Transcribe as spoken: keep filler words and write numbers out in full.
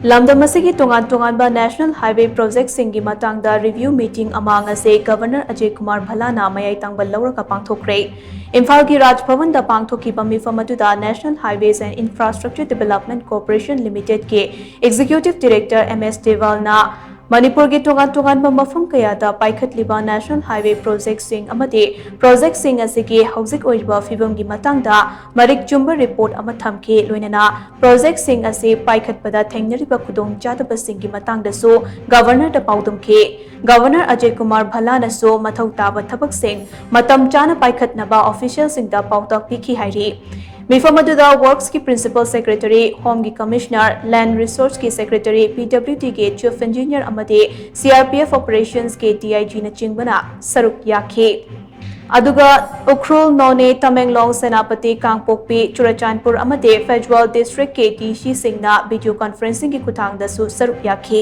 ꯂꯝꯗꯝ ꯑꯁꯤꯒꯤ ꯇꯣꯉꯥꯟ ꯇꯣꯉꯥꯟꯕ National Highway projectꯁꯤꯡꯒꯤ ꯃꯇꯥꯡꯗ review meeting ꯑꯃ ꯉꯁꯤ Governor ꯑꯖꯌ ꯀꯨꯃꯥꯔ ꯚꯜꯂꯥꯅ ꯃꯌꯥꯏ ꯇꯪꯕ ꯂꯧꯔꯒ ꯄꯥꯡꯊꯣꯛꯈ꯭ꯔꯦ꯫ ꯏꯝꯐꯥꯜꯒꯤ ꯔꯥꯖ ꯚꯕꯟꯗ ꯄꯥꯡꯊꯣꯛꯈꯤꯕ ꯃꯤꯐꯝ ꯑꯗꯨꯗ National Highways and Infrastructure Development Corporation Limitedꯀꯤ Executive Director M S ꯗꯦꯋꯥꯜꯅ ꯃꯅꯤꯄꯨꯔꯒꯤ ꯇꯣꯉꯥꯟ ꯇꯣꯉꯥꯟꯕ ꯃꯐꯝ ꯀꯌꯥꯗ ꯄꯥꯏꯈꯠꯂꯤꯕ National Highway projectꯁꯤꯡ ꯑꯃꯗꯤ projectꯁꯤꯡ ꯑꯁꯤꯒꯤ ꯍꯧꯖꯤꯛ ꯑꯣꯏꯔꯤꯕ ꯐꯤꯕꯝꯒꯤ ꯃꯇꯥꯡꯗ ꯃꯔꯤꯛ ꯆꯨꯝꯕ report ꯑꯃ ꯊꯝꯈꯤ꯫ ꯂꯣꯏꯅꯅ projectꯁꯤꯡ ꯑꯁꯤ ꯄꯥꯏꯈꯠꯄꯗ ꯊꯦꯡꯅꯔꯤꯕ ꯈꯨꯗꯣꯡꯆꯥꯗꯕꯁꯤꯡꯒꯤ ꯃꯇꯥꯡꯗꯁꯨ Governorꯗ ꯄꯥꯎꯗꯝꯈꯤ꯫ Governor ꯑꯖꯌ ꯀꯨꯃꯥꯔ ꯚꯜꯂꯥꯅꯁꯨ ꯃꯊꯧ ꯇꯥꯕ ꯊꯕꯛꯁꯤꯡ ꯃꯇꯝ ꯆꯥꯅ ꯄꯥꯏꯈꯠꯅꯕ officialꯁꯤꯡꯗ ꯄꯥꯎꯇꯥꯛ ꯄꯤꯈꯤ ꯍꯥꯏꯔꯤ꯫ ꯃꯤꯐꯝ ꯑꯗꯨꯗ Worksꯀꯤ Principal Secretary, Homeꯒꯤ Commissioner, Land Resourceꯀꯤ Secretary, PWDꯒꯤ Chief Engineer ꯑꯃꯗꯤ CRPF Operationsꯀꯤ DIGꯅꯆꯤꯡꯕꯅ ꯁꯔꯨꯛ ꯌꯥꯈꯤ꯫ ꯑꯗꯨꯒ ꯎꯈ꯭ꯔꯨꯜ, ꯅꯣꯅꯦ, ꯇꯃꯦꯡꯂꯣꯡ, ꯁꯦꯅꯥꯄꯇꯤ, ꯀꯥꯡꯄꯣꯛꯄꯤ, ꯆꯨꯔꯆꯥꯟꯄꯨꯔ ꯑꯃꯗꯤ ꯐꯦꯖꯋꯥꯜ districtꯀꯤ DCꯁꯤꯡꯅ video conferencingꯒꯤ ꯈꯨꯠꯊꯥꯡꯗꯁꯨ ꯁꯔꯨꯛ ꯌꯥꯈꯤ꯫